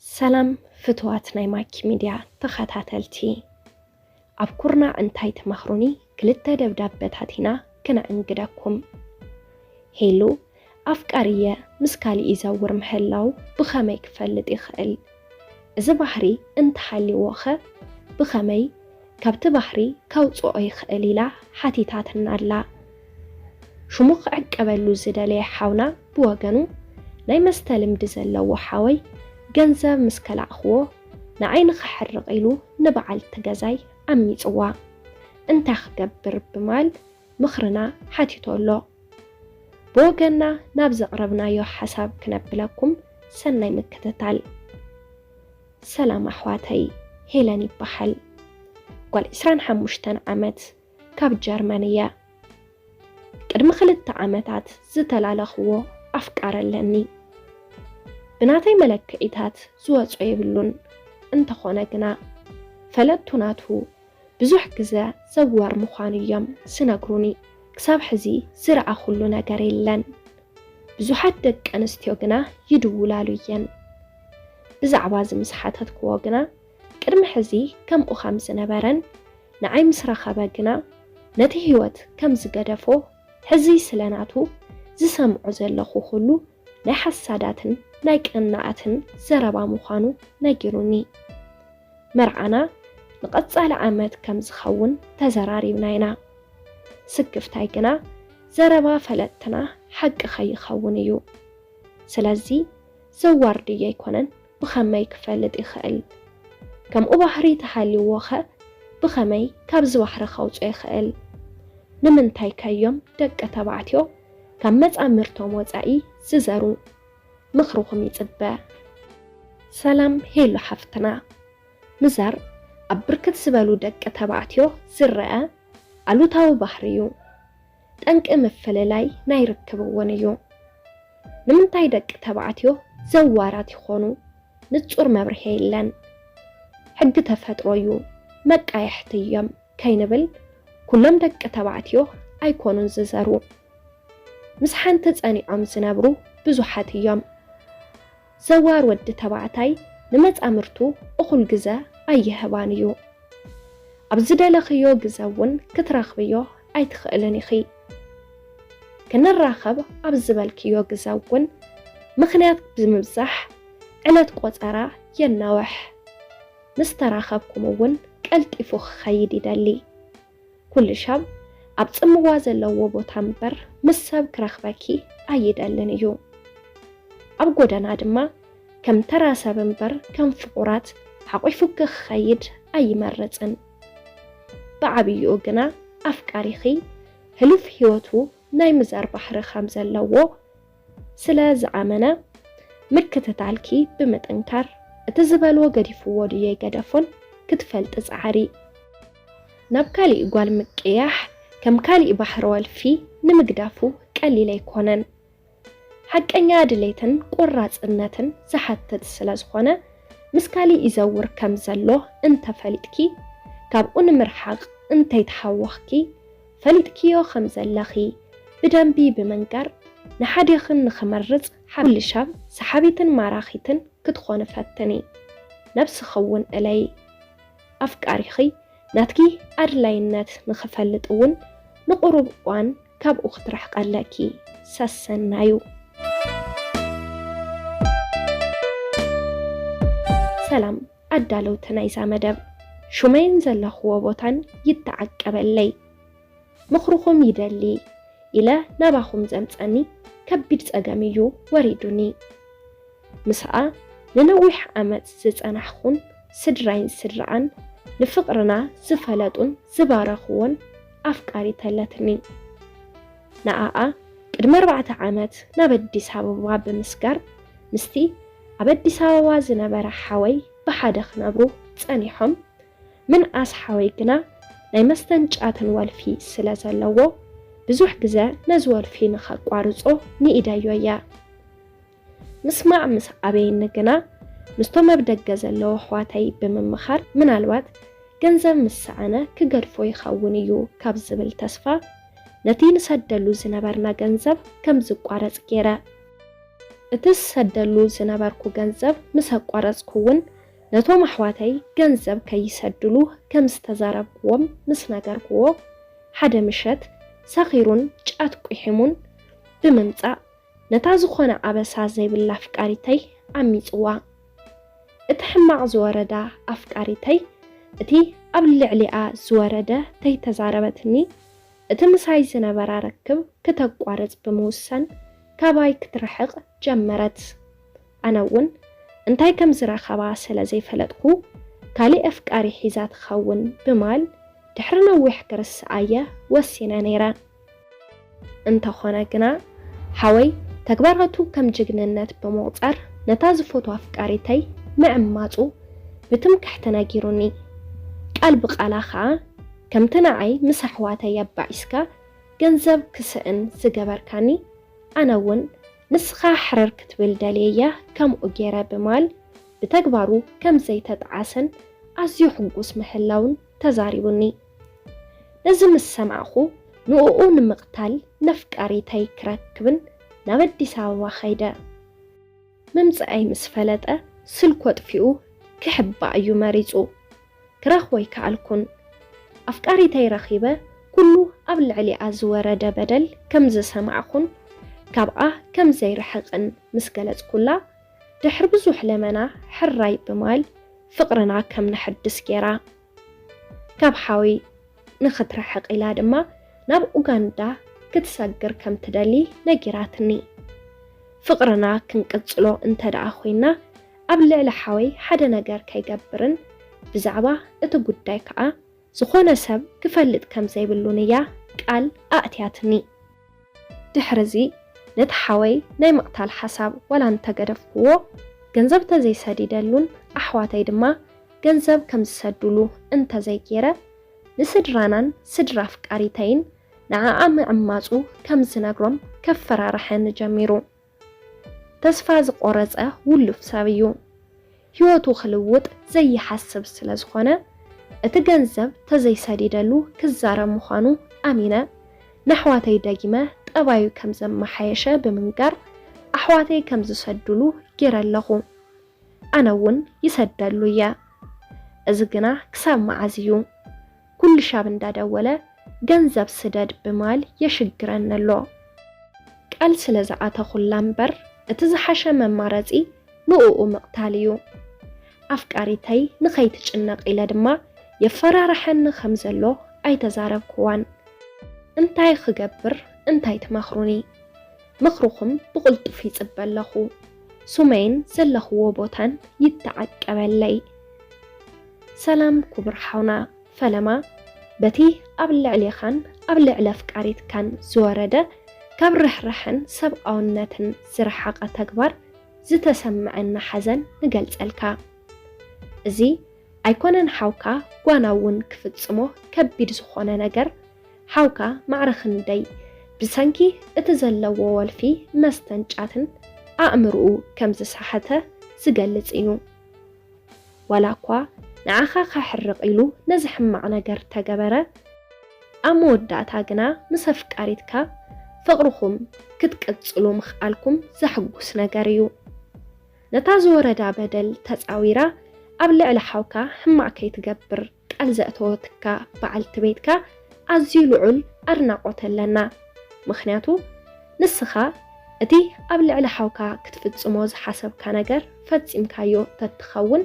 ሰላም ፍትዋት ናይ ማኪ ሚድያ ተኸታተልቲ፣ ኣብ ኩርናዕ እንታይ ትመኽሩኒ ክልተ ደብዳበታት ኢና ክነእንግደኩም። ሄሉ፣ ኣፍቃሪየ ምስ ካሊእ ይዘውር ምህላው ብኸመይ ክፈልጥ ይኽእል? እዚ ባህሪ እንተሃልይዎኸ ብኸመይ ካብቲ ባህሪ ከውፅኦ ይኽእል ኢላ ሓቲታትና ኣላ። ሽሙ ክዕቀበሉ ዝደለየ ሓውና ብወገኑ፣ ናይ መስተ ልምዲ ዘለዎ ሓወይ ገንዘብ ምስ ከላእኽዎ ንዓይ ንኸሕርቕ ኢሉ ንበዓልቲ ገዛይ ዓሚፅዋ። እንታይ ክገብር ብማል ምኽርና ሓቲቱ ኣሎ። ብወገንና ናብ ዘቕረብናዮ ሓሳብ ክነብለኩም ሰናይ ምክትታል። ሰላም ኣሕዋተይ፣ ሄለን ይበሃል። ጓል ዕስራን ሓሙሽተን ዓመት፣ ካብ ጀርመን እየ። ቅድሚ ክልተ ዓመታት ዝተላለኽዎ ኣፍቃሪ ኣለኒ። ብናተይ መለክዒታት ዝወጾ የብሉን። እንተኾነ ግና ፈለጥቱ ናቱ ብዙሕ ግዘ ዘዋር ምዃኑ እዮም ዝነግሩኒ። ክሳብ ሕዚ ዝረኣኹሉ ነገር የለን። ብዙሓት ደቂ ኣንስትዮ ግና ይድውላሉ እየን። ብዛዕባ እዚ ምስ ሓተትክዎ ግና ቅድሚ ሕዚ ከምኡ ከም ዝነበረን ንዓይ ምስ ረኸበ ግና ነቲ ህይወት ከም ዝገደፎ፣ ሕዚ ስለ ናቱ ዝሰምዖ ዘለኹ ኩሉ ናይ ሓሳዳትን ናይ ቀናኣትን ዘረባ ምዃኑ ነጊሩኒ። መርዓና ንቐጻሊ ዓመት ከም ዝኸውን ተዘራሪብና ኢና። ስክፍታይ ግና ዘረባ ፈለጥትና ሓቂ ከይኸውን እዩ። ስለዚ ዘዋር ድዩ ኣይኮነን ብኸመይ ክፈልጥ ይኽእል? ከምኡ ባህሪ ተሃልይዎኸ ብኸመይ ካብዚ ባህሪ ከውፅኦ ይኽእል? ንምንታይ ከዮም ደቂ ተባዕትዮ ካብ መጻምርቶም ወጻኢ ዝዘሩ? ምኽርኹም ይጽበ። ሰላም ሄሉ ሓፍትና። ምዛር ኣብ ብርክት ዝበሉ ደቂ ተባዕትዮ ዝረአ ኣሉታዊ ባህሪ እዩ። ጠንቂ ምፍልላይ ናይ ርክብ እውን እዩ። ንምንታይ ደቂ ተባዕትዮ ዘዋራት ይኾኑ? ንጹር መብርሂ የለን። ሕጊ ተፈጥሮ እዩ፣ መቃየሕቲ እዮም ከይንብል፣ ኩሎም ደቂ ተባዕትዮ ኣይኮኑን ዝዘሩ። ምስ ሓንቲ ጸኒዖም ዝነብሩ ብዙሓት እዮም። ዘዋር ወዲ ተባዕታይ ንመጻምርቱ እኹል ግዘ ኣይህባን እዩ። ኣብ ዝደለኽዮ ግዘ እውን ክትረኽብዮ ኣይትኽእልን ኢኺ። ክንራኸብ ኣብ ዝበልክዮ ግዘ እውን ምኽንያት ብምብዛሕ ዕለት ቆጸራ የናውሕ። ምስ ተራኸብኩም እውን ቀልጢፉ ክኸይድ ይደሊ። ኩሉ ሻብ ኣብ ጽምዋ ዘለዎ ቦታ እምበር ምስ ሰብ ክረኽበኪ ኣይደልን እዩ። ኣብ ጎደና ድማ ከም ተራ ሰብ እምበር ከም ፍቑራት ሓቒፉኪ ክኸይድ ኣይመርጽን። ብዓብይኡ ግና ኣፍቃሪኺ ህሉፍ ህይወቱ ናይ ምዛር ባህሪ ከም ዘለዎ ስለ ዝኣመነ፣ ምክትታልኪ ብምጥንካር፣ እቲ ዝበልዎ ገዲፍዎ ድዩ ኣይገደፎን ክትፈልጢ ጸዓሪ። ናብ ካሊእ ጓል ምቅያሕ ከም ካሊእ ባሕሪ ወልፊ ንምግዳፉ ቀሊል ኣይኮነን። ሓቀኛ ድሌትን ቆራጽነትን ዝሓትት ስለ ዝኾነ፣ ምስ ካሊእ ይዘውር ከም ዘሎ እንተፈሊጥኪ፣ ካብኡ ንምርሓቕ እንተይተሃወኽኪ፣ ፈሊጥክዮ ከም ዘለኺ ብደንቢ ብምንጋር፣ ንሓዴኽን ንኽመርጽ ሓ-፣ ኩሉ ሻብ ሰሓቢትን ማራኺትን ክትኾኒ ፈትኒ። ነብስኺ እውን እለዪ። ኣፍቃሪኺ ናትኪ ኣድላይነት ንኽፈልጥ እውን ንቑሩብ እዋን ካብኡ ክትርሕቂ ኣለኪ። ሰሰናዩ። ሰላም ኣዳለውቲ ናይዛ መደብ፣ ሹመይን ዘለኽዎ ቦታን ይተዓቀበለይ። ምኽርኹም ይደሊ ኢለ ናባኹም ዘምጸኒ ከቢድ ጸገም እዩ ወሪዱኒ። ምስኣ ንነዊሕ ዓመት ዝጸናሕኹን ስድራይን ስድርኣን ንፍቕርና ዝፈለጡን ዝባረኽዎን ኣፍቃሪት ኣለትኒ። ንኣኣ ቅድሚ ኣርባዕተ ዓመት ናብ ኣዲስ ኣበባ ብምስጋር፣ ምስቲ ኣብ ኣዲስ ኣበባ ዝነበረ ሓወይ ብሓደ ክነብሩ ጸኒሖም። ምንኣስ ሓወይ ግና ናይ መስተን ጫትን ወልፊ ስለ ዘለዎ፣ ብዙሕ ግዘ ነዚ ወልፊ ንኸቋርጾ ንኢደዮ እየ። ምስማዕ ምስ ኣበየኒ ግና፣ ምስቶም ኣብ ደገ ዘለዉ ኣሕዋተይ ብምምኻር፣ ምናልባት ገንዘብ ምስ ሰኣነ ክገድፎ ይኸውን እዩ ካብ ዝብል ተስፋ፣ ነቲ ንሰደሉ ዝነበርና ገንዘብ ከም ዝቋረጽ ገይረ። እቲ ዝሰደሉ ዝነበርኩ ገንዘብ ምስ ኣቋረጽኩ እውን፣ ነቶም ኣሕዋተይ ገንዘብ ከይሰድሉ ከም ዝተዛረብኩዎም ምስ ነገርኩዎ፣ ሓደ ምሸት ሰኺሩን ጫት ቁሒሙን ብምምጻእ፣ ነታ ዝኾነ ኣበሳ ዘይብላ ኣፍቃሪተይ ዓሚጽዋ። እቲ ሕማቕ ዝወረዳ ኣፍቃሪተይ፣ እቲ ኣብ ልዕሊኣ ዝወረደ ተይተዛረበትኒ፣ እቲ ምሳይ ዝነበራ ርክብ ክተቋርጽ ብምውሳን ካባይ ክትርሕቕ ጀመረት። ኣነ እውን እንታይ ከም ዝረኸባ ስለ ዘይፈለጥኩ፣ ካልእ ኣፍቃሪ ሒዛ ትኸውን ብማል ድሕሪ ነዊሕ ክርስኣየ ወሲነ ነይረ። እንተኾነ ግና፣ ሓወይ ተግባራቱ ከም ጅግንነት ብምቑጻር፣ ነታ ዝፈትዋ ኣፍቃሪተይ ምዕማጹ ብትምክሕቲ ነጊሩኒ። ቃል ብቓላ ኸኣ፣ ከምቲ ንዓይ ምስ ኣሕዋተይ ኣባኢስካ ገንዘብ ክስእን ዝገበርካኒ፣ ኣነ እውን ንስኻ ሕርር ክትብል ደልየያ ከምኡ ገይረ ብማል ብተግባሩ ከም ዘይተጠዓሰን ኣዝዩ ሕጉስ ምህላውን ተዛሪቡኒ። ነዚ ምስ ሰማዕኹ፣ ንእኡ ንምቕታል ነፍቃሪተይ ክረክብን ናብ ኣዲስ ኣበባ ኸይደ። ምምጽኣይ ምስ ፈለጠ፣ ስልኩ ኣጥፊኡ ክሕባእ እዩ መሪጹ። ክረኽቦ ኣይከኣልኩን። ኣፍቃሪተይ ረኺበ፣ ኩሉ ኣብ ልዕሊኣ ዝወረደ በደል ከም ዝሰማዕኹን ካብኣ ከም ዘይርሕቕን ምስ ገለጽኩላ፣ ድሕሪ ብዙሕ ለመና ሕራይ ብማል ፍቕርና ከም ነሐድስ ገይራ። ካብ ሓወይ ንኽትርሕቕ ኢላ ድማ ናብ ኡጋንዳ ክትሰግር ከም ትደሊ ነጊራትኒ። ፍቕርና ክንቅጽሎ እንተ ደኣ ኮይና፣ ኣብ ልዕሊ ሓወይ ሓደ ነገር ከይገብርን ብዛዕባ እቲ ጉዳይ ከኣ ዝኾነ ሰብ ክፈልጥ ከም ዘይብሉን እያ ቃል ኣእትያትኒ። ድሕርዚ ነቲ ሓወይ ናይ ምቕታል ሓሳብ ዋላ እንተገደፍኩዎ፣ ገንዘብ ተዘይሰዲደሉን ኣሕዋተይ ድማ ገንዘብ ከም ዝሰዱሉ እንተዘይገይረ፣ ንስድራናን ስድራ ኣፍቃሪተይን ንዓኣ ምዕማጹ ከም ዝነግሮም ከፈራርሐኒ ጀሚሩ። ተስፋ ዝቖረጸ ውሉፍ ሰብ እዩ። ህይወቱ ክልውጥ ዘይሓስብ ስለ ዝኾነ፣ እቲ ገንዘብ ተዘይሰዲደሉ ክዛረብ ምዃኑ ኣሚነ፣ ንኣሕዋተይ ደጊመ ጠባዩ ከም ዘመሓየሸ ብምንጋር፣ ኣሕዋተይ ከም ዝሰዱሉ ገይረ ኣለኹ። ኣነ እውን ይሰደሉ እየ። እዚ ግና ክሳብ መዓዝ እዩ? ኩሉ ሻብ እንዳደወለ ገንዘብ ስደድ ብማል የሽግረኒ ኣሎ። ቃል ስለ ዝኣተኹላ እምበር፣ እቲ ዝሓሸ መማረጺ ንእኡ ምቕታል እዩ። ኣፍቃሪተይ ንኸይትጭነቕ ኢለ ድማ የፈራርሐኒ ከም ዘሎ ኣይተዛረብክዋን። እንታይ ክገብር፣ እንታይ ትመኽሩኒ? ምኽርኹም ብቕልጡፍ ይጽበ ኣለኹ። ሱመይን ዘለኽዎ ቦታን ይተዓቀበለይ። ሰላም ክቡር ሓውና ፈለማ፣ በቲ ኣብ ልዕሌኻን ኣብ ልዕሊ ኣፍቃሪትካን ዝወረደ ካብ ርሕራሐን ሰብኣውነትን ዝረሓቐ ተግባር ዝተሰምዐና ሓዘን ንገልጸልካ። እዚ ኣይኮነን ሓውካ ጓና እውን ክፍጽሞ ከቢድ ዝኾነ ነገር፣ ሓውካ ማዕረ ክንደይ ብሰንኪ እቲ ዘለዎ ወልፊ መስተን ጫትን ኣእምርኡ ከም ዝሰሓተ ዝገልጽ እዩ። ዋላ እኳ ንዓኻ ከሕርቕ ኢሉ ነዚ ሕማቕ ነገር ተገበረ፣ ኣብ መወዳእታ ግና ምስ ኣፍቃሪትካ ፍቕርኹም ክትቅጽሉ ምኽኣልኩም ዘሕጉስ ነገር እዩ። ነታ ዝወረዳ በደል ተጻዊራ ኣብ ልዕሊ ሓውካ ሕማቕ ከይትገብር ቃል ዘእተወትካ በዓልቲ ቤትካ ኣዝዩ ልዑል ኣድናቖት ኣለና። ምኽንያቱ ንስኻ እቲ ኣብ ልዕሊ ሓውካ ክትፍጽሞ ዝሓሰብካ ነገር ፈጺምካዮ ተትኸውን፣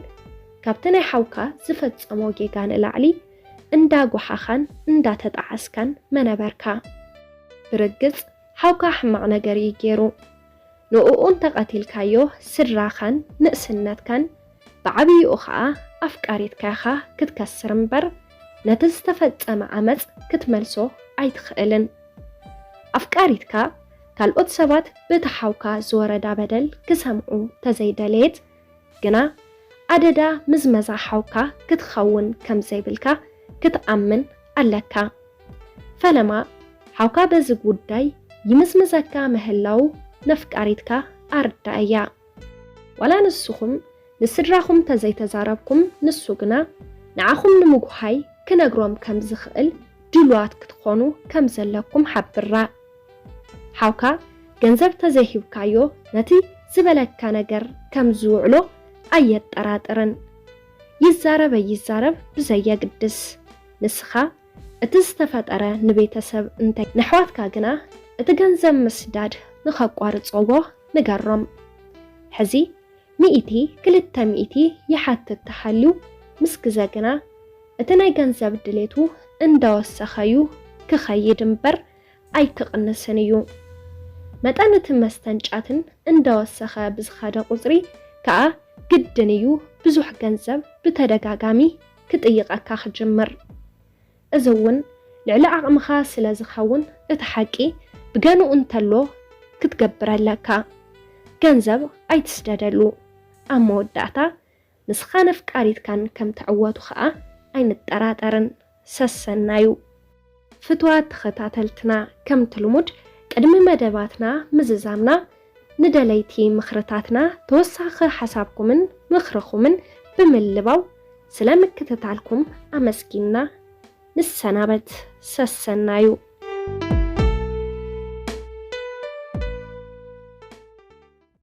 ካብቲ ናይ ሓውካ ዝፈጸሞ ጌጋ ንላዕሊ እንዳጓሓኻን እንዳተጣዓስካን መነበርካ። ብርግጽ ሓውካ ሕማቕ ነገር እዩ ገይሩ። ንእኡ እንተቐቲልካዮ ስድራኻን ንእስነትካን ብዓብይኡ ኸኣ ኣፍቃሪትካ ኢኻ ክትከስር እምበር ነቲ ዝተፈጸመ ዓመጽ ክትመልሶ ኣይትኽእልን። ኣፍቃሪትካ ካልኦት ሰባት በቲ ሓውካ ዝወረዳ በደል ክሰምዑ ተዘይደለየት ግና ኣደዳ ምዝመዛ ሓውካ ክትኸውን ከም ዘይብልካ ክትኣምን ኣለካ። ፈለማ ሓውካ በዚ ጉዳይ ይምዝምዘካ ምህላው ነፍቃሪትካ ኣርዳእያ። ዋላ ንስኹም ንስድራኹም ተዘይተዛረብኩም፣ ንሱ ግና ንዓኹም ንምጉሃይ ክነግሮም ከም ዝኽእል ድሉዋት ክትኾኑ ከም ዘለኩም ሓብራ። ሓውካ ገንዘብ ተዘይሂብካዮ ነቲ ዝበለካ ነገር ከም ዝውዕሎ ኣየጠራጥርን። ይዛረብ ኣይዛረብ ብዘየግድስ፣ ንስኻ እቲ ዝተፈጠረ ንቤተሰብ እንተ ነሕዋትካ ግና እቲ ገንዘብ ምስዳድ ንኸቋርጾዎ ንገሮም። ሕዚ ሚእቲ ክልተ ሚእቲ ይሓትት ተሃልዩ ምስ ግዘ ግና እቲ ናይ ገንዘብ ድሌቱ እንዳወሰኸ እዩ ክኸይድ እምበር ኣይክቕንስን እዩ። መጠን እቲ መስተን ጫትን እንዳወሰኸ ብዝኸደ ቁጽሪ ከኣ ግድን እዩ ብዙሕ ገንዘብ ብተደጋጋሚ ክጥይቐካ ክጅምር። እዚ እውን ልዕሊ ዓቕምኻ ስለ ዝኸውን እቲ ሓቂ ብገንኡ እንተሎ ክትገብር ኣለካ። ገንዘብ ኣይትስደደሉ። ኣብ መወዳእታ ንስኻን ኣፍቃሪትካን ከም ትዕወቱ ኸኣ ኣይንጠራጠርን። ሰሰናዩ። ፍትዋት ተኸታተልትና፣ ከምቲ ልሙድ ቅድሚ መደባትና ምዝዛምና ንደለይቲ ምኽርታትና ተወሳኺ ሓሳብኩምን ምኽርኹምን ብምልባው ስለ ምክትታልኩም ኣመስጊንና ንሰናበት። ሰሰናዩ።